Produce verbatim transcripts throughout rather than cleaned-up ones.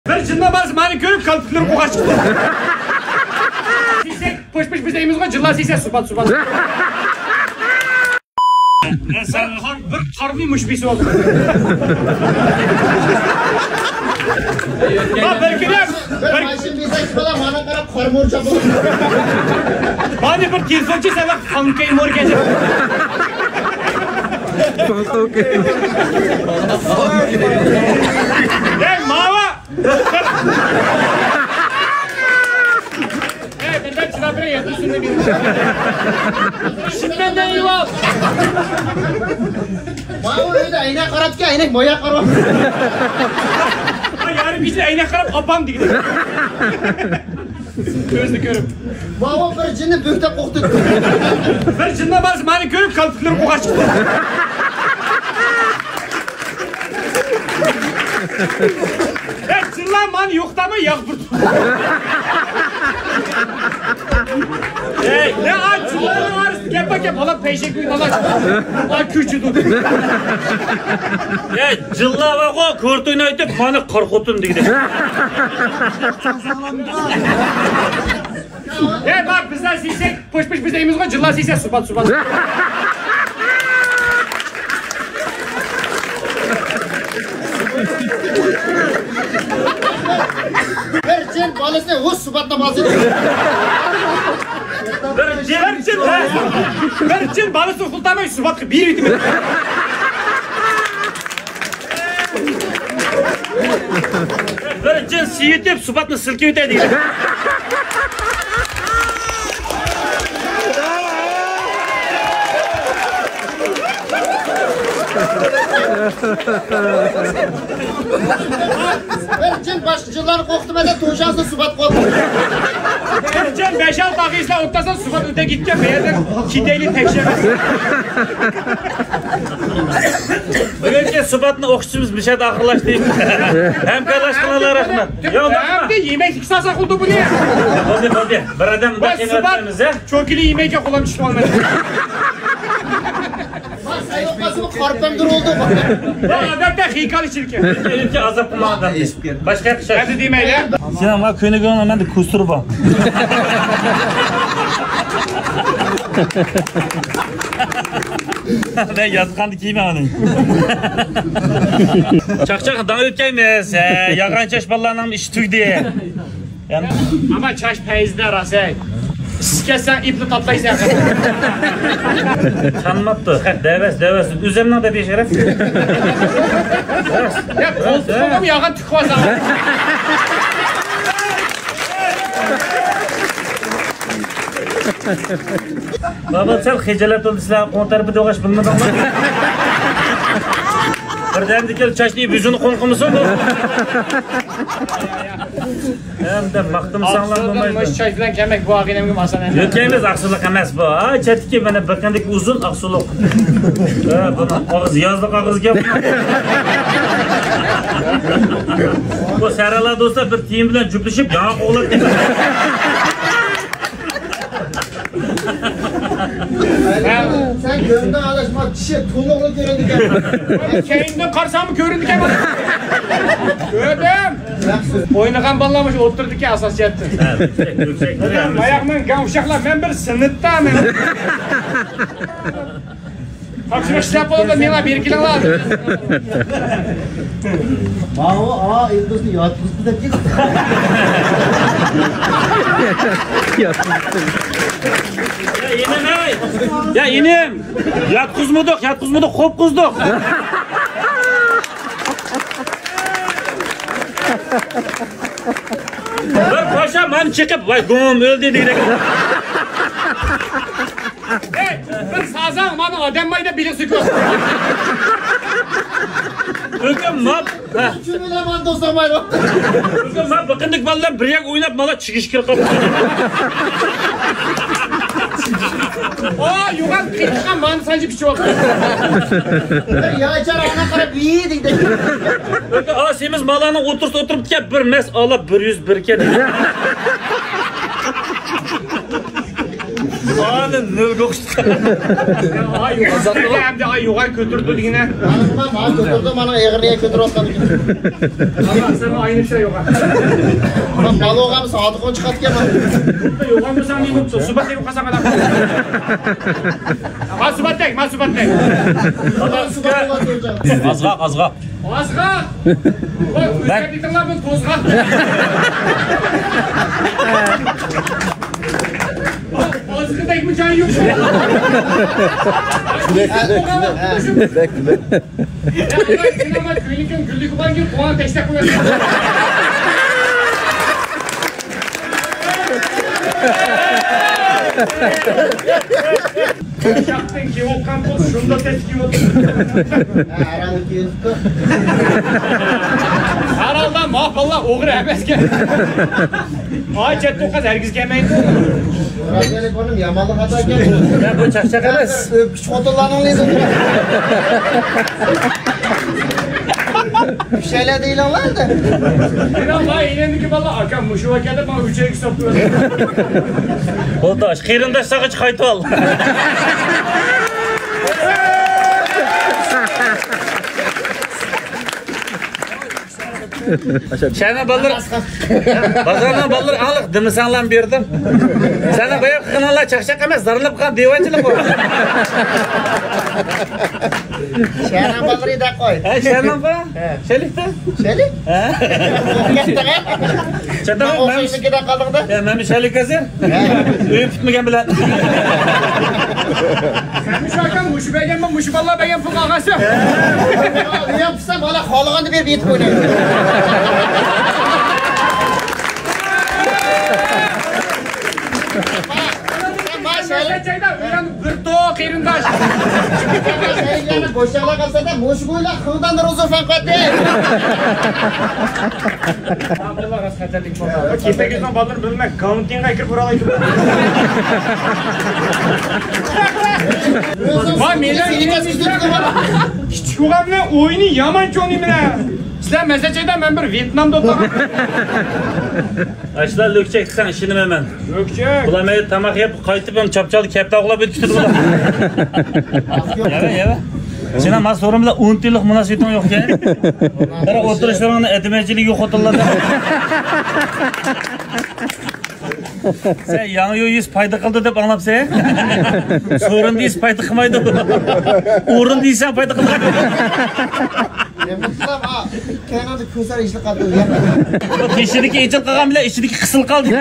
بىر جىننىڭ بالىسى مانا كۆرۈپ، كالپۇكلىرى قوقاچ چىقتى. سىيسەك، پۇش پۇش پۇش دەيمىزغۇ، جىنلار سىيسەك، سۇپات سۇپات. بىر قارنى مۇش بېسىۋالدى. ھا، بىر كۈنى بىر ماشىنا بېسەك بالا مانا قاراپ، قارا مورچا بولۇپ. مانا بىر تېلېفونچى سەۋەب، خاڭكەي موركەن. خاڭكەي. ئەي، ماۋۇ! ئەي، بىردەم چىداپ بېرە، يەتمىش سۆمنى بېرىمەن. شىممەندەن يۇۋاپ. ماۋۇ ئۆيدە ئەينەك قاراپتىكەن، ئەينەك موياق قاراپ. ھا، يارىم كېچىدە ئەينەك قاراپ، ئاپام دېگىنى. كۆزنى كۆرۈپ. ماۋۇ بىر جىننى بۆكتەپ قوقتى. بىر جىننىڭ بالىسى مانا كۆرۈپ، كالپۇكلىرى قوقاچ چىقتى. ئەي، جىنلار مانا يوقىتامەن، ياغ بۇرۇتۇپ. ئەي، يا، ئاي، جىنلارنىڭ ئارىسىدا گەپ بار، گەپ، بالا پەيشەك ئوينالا. ئاي، كۆچىدۇ. ئەي، جىنلار بارغۇ، كورت ئوينايتىپ، مانا قارا خوتۇن دېگىنى. ئەي، بار، بىزلەر سىيسەك، پۇش پۇش پۇش دەيمىزغۇ، جىنلار سىيسەك، سۇپات سۇپات. بىر جىن بالىسى، ھۇ، سۇپاتنى بالىسى. بىر جىن، بىر جىن، بىر جىن بالىسى ئۇخلىتالماي سۇپاتقا بېرىۋېتىمەن. بىر جىن سىيىتىپ، سۇپاتنى سىلكىۋېتەي دېگەن. بىر جىن باشقا جىنلارنى قورقۇتىمەن دەپ، توشانسا سۇپات قويۇپتۇ. بىر جىن بەش-ئالتە ئاغىسىلەر ئولتۇرسا، سۇپات ئۆتە كېتىپ، بۇ يەردىن كېتەيلى تەكشۈرمەس. بۈگۈنكى سۇپاتنى ئوقۇشىمىز مۇشۇ يەردە ئاخىرلاشتى. ھەمكارلاشقىنىڭلارغا رەھمەت. يولداشما. ئەمدى يېمەكلىك سالسا قىلدى بۇنى. بولدى، بولدى. بىر ئادەم مۇنداق قىينىلىۋاتىمىز، ھە؟ چوكىلى يېمەيكەن، قولام چۈشۈپ قالمىدى. سەي بولماسىمۇ، قارپەم دۇرۇلدى. بۇ ئادەتتە خىيكال ئىچىدىكەن. ئۆلۈمگە ئازاب قىلماغان. باشقا ياققا شاش. ئەمدى دېمەيلى. سېنىڭ ماڭا كۆينىگىنىڭ مەندە كۇسۇرى بار. مەن ياتقاندا كىيمەن ئۇنى. چاقچاق داڭ ئۆتكەيمىز. ھە، يالغان چاش بالىلارنىڭ ئىشى تۈگدى. ئەمما چاش پەيزىدە راست، ھەي. ئىسسىز كەتسەڭ ئېپلا تاتلايسەن. چانماپتۇ. دەۋەس، دەۋەس. ئۆزۈمنىڭ دەپ ياشىرىپ. يا، قولتۇقۇم ياغان تۈك بار ساڭا. بابا، سەل خىجالەت بولدى، سىلەر قوڭ تەرىپىدە ئوخشاش بىلمىدىڭلار. بىردەمدىن كېيىن چاچنى يۇيۇپ يۈزىنى قوڭ قىلمىسۇن بۇ. ئەمدى ماختىمىساڭلار بولمايدۇ. مۇشۇ چاچ بىلەن كەلمەك بۇ ئاغىنەمگە ئاسان ئەمەس. يۆتكەيمىز، ئاقسۇلۇق ئەمەس بۇ. ھاي، چەتتىكى مانا بېقىندىكى ئۇزۇن ئاقسۇلۇق. ھە، بۇنىڭ ئاغزى يازلىق ئاغزى گەپ. بۇ سەھرالار دوستلار بىر تېما بىلەن جۈپلىشىپ ياڭاق ئوغلاتتى. سەن كۆرۈندۈڭ ئاداش، ما كىشى تولۇقلا كۆرۈندىكەن. كەينىدىن قارىساممۇ كۆرۈندىكەن. كۆردۈم. ئوينىغان بالىلار مۇشۇ ئولتۇردىكەن ئاساسىي جەھەتتىن. ھە، يۈكسەك، يۈكسەك. باياقنىڭ گاڭ ئۇششاقلار، مەن بىر سىنىپتا مەن. تاپشۇرۇق ئىشلەپ بولۇپ، مېڭە بېرىپ كېلىڭلار. ماۋۇ، ئا، ئىلدىزنى ياتقۇزدى دەپ كېلىپ. يا ئىنىم، ھەي! يا ئىنىم! ياتقۇزمىدۇق، ياتقۇزمىدۇق، قوپقۇزدۇق. بىر پاشا مانا چېقىپ، ۋاي، گۇم ئۆلدى دېگۈدەك. ھەي، بىر سازاڭ مانا ئادەم مايدا بېلىق سۆكۈۋاتىدۇ. ئۆكۈم ماپ. ھە. شۇنى بىلەن مانا دوستلار مايدا. ئۆكۈم ماپ، بىقىندىك بالىلار بىر يەرگە ئويناپ، مانا چىگىش كىرىپ قاپتۇ. ئا، يوغان قىيتقان مانا سانجىپ ئىچىۋاتىدۇ. يا ئىچەر ئانا قاراپ، ۋىي دېگۈدەك. ئۆكۈم، ئا، سېمىز مالارنىڭ ئوتتۇرىسىدا ئولتۇرۇپتىكەن، بىر مەس ئالا بىر يۈز بىر ئىكەن. ئانى نۆلگە ئوخشىتىپ. ئاي، يوغان. ئەمدى ئاي، يوغان كۆتۈردى دېگىنە. مانا، مانا كۆتۈردى، مانا ئېغىرنى كۆتۈرۈۋاتقان. سەن ئاينى شۇ يوغان. مانا بال بولغان بولسا، ئادىقۇن چىقاتتىكەن. يوغان بولساڭ، نېمە بوپتۇ؟ سۇبات دەپ قالساڭ، قانداق؟ ما سۇبات دەك، ما سۇبات دەك. ئازغاق، ئازغاق. ئازغاق! ۋاي، ئۆزگەرتىڭلار بۇ توزغاق! ئازغىدەكمۇ جايى يوق. كۈلەك، كۈلەك، كۈلەك. كۈلەك، كۈلەك. يا، ئۇلار سىناما كۆيلىكىم گۈللۈكى باركەن، قوڭان تەشتەك قويۇۋەتسەڭ. شاختىن كېۋاتقان بولسا، شۇنداق تەس كېۋاتىدۇ. ھەرھالدا كېۋىپتۇ. ھەرھالدا ماقۇللا ئوغرى ئەمەسكەن. ئاي، چەتتە قىز ھەرگىز كەلمەيدۇ. رادىيالىك بولدۇم، يامانلىق خاتا ئىكەن. يا، بۇ چاقچاق ئەمەس. ئۆپكىچى خوتۇنلارنىڭ لېزى. ئۈچەيلەر دېيىلىڭلار ئەمدى. مېنىڭ ما ئىنىمدىكى بالا، ئاكام مۇشۇ ئەكەلدى، ماڭا ئۈچەيگە سوقتى. قېرىنداش، قېرىنداش ساغىچ قايتىۋال. شەنە بالىلار، بازارنىڭ بالىلىرى ئاڭلىق دېمىسەڭلار بۇ يەردە. سەنە بايا قىلغىنىڭلار چاقچاق ئەمەس، زارلاپ قالغان دىۋانچىلىق بۇ. شەنە بالىلىرى دەپ قوي. ھە، شەنە با؟ ھە. شەلىكتە؟ شەلىك؟ ھە. چاتاق، مەن ئوخشاشلىقىدا قالدىڭدا. يا، مەن شەلىك ھازىر. ھە. ئۆيۈم پۈتمىگەن بىلەن. مۇشۇ ئاكام مۇشۇ بەرگەنمۇ، مۇشۇ بالىلار بەرگەن پۇلغا ئالغانسىز. ئۆيۈم پۈتسە، بالا خالىغاننى بېرىپ يېتىپ ئوينايدۇ. بىر توپ قېرىنداش. بوشاقلار قالسا-دە، مۇشۇ بويلار خىڭدان روزا فەنقەتتى. كېپەكىزنىڭ بالىلىرى بىلمەك، كاۋنتىنغا كىرىپ ئۇرالايدۇ. ۋاي، مېنىڭ كىچىك ئوغلۇمنىڭ ئويۇنى يامان چوڭ نېمىلەر. سىلەر مەسەلچەيدە، مەن بىر ۋيېتنامدا ئولتۇرغان. ئاشۇلار لۆكچەك دېسەڭ ئىشىنىمەن مەن. لۆكچەك. بۇلار مەيلى تاماق يەپ قايتىپ ھەم چاپچالدا كەپتە ئوغلاپ ئۆتۈپ كېتىدۇ بۇلار. يەۋە، يەۋە. سېنىڭ ما سورۇن بىلەن ئون تىيىنلىق مۇناسىۋىتىڭ يوق ئىكەن. بىر ئولتۇرۇشلىرىڭنى ئەتىمەنچىلىكى يوق خوتۇنلاردا. سەن ياڭيۇ يېسە پايدا قىلدى دەپ ئاڭلاپسەن. سورۇن دېسە پايدا قىلمايدۇ. ئورۇن دېسە پايدا قىلمايدۇ. يا، مۇتلەق، ئا، كەينىڭدە كۆزلەر ئېچىلىپ قالدى. بېشىدىكى ئېچىلىپ قالغان بىلەن ئىچىدىكى قىسىلىپ قالدى.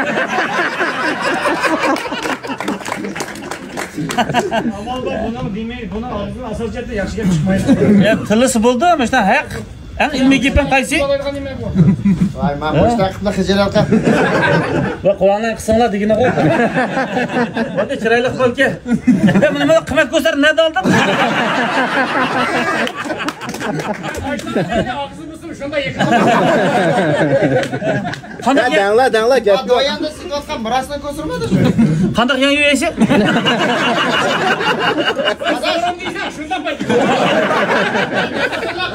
ئامال بار، بۇنىڭ دېمەي، بۇنىڭ ئاغزىدىن ئاساسىيەتتە ياخشى گەپ چىقمايدۇ. يا، تىللىسا بولدى، مۇشۇنداق ھەق. ئەڭ ئىلمىي گېپىڭ قايسى؟ ۋاي، مانا مۇشۇنداق قىلىپ خىجىل ئەلقە. ۋە قۇلاقنى قىسىڭلار دېگىنىغۇ. بولدى، چىرايلىق بولكى. بۇنى مانا قىممەت كۆرسەتتىم، نەدە ئالدىم؟ ئاغزىمىزنى شۇنداق يېقىن. قانداق يا، يا-، دەڭلار، دەڭلار، گەپ يوق. دوياندا سېتىۋاتقان مىراسنى كۆرسىڭىز. قانداق ياڭيۇ يەيسەن؟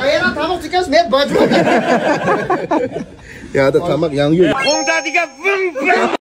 قايەردە تاماق تىكەنسىز، مەن باجمۇ. يا، تاماق ياڭيۇ. قوڭدا دېگەن ۋىڭ ۋىڭ.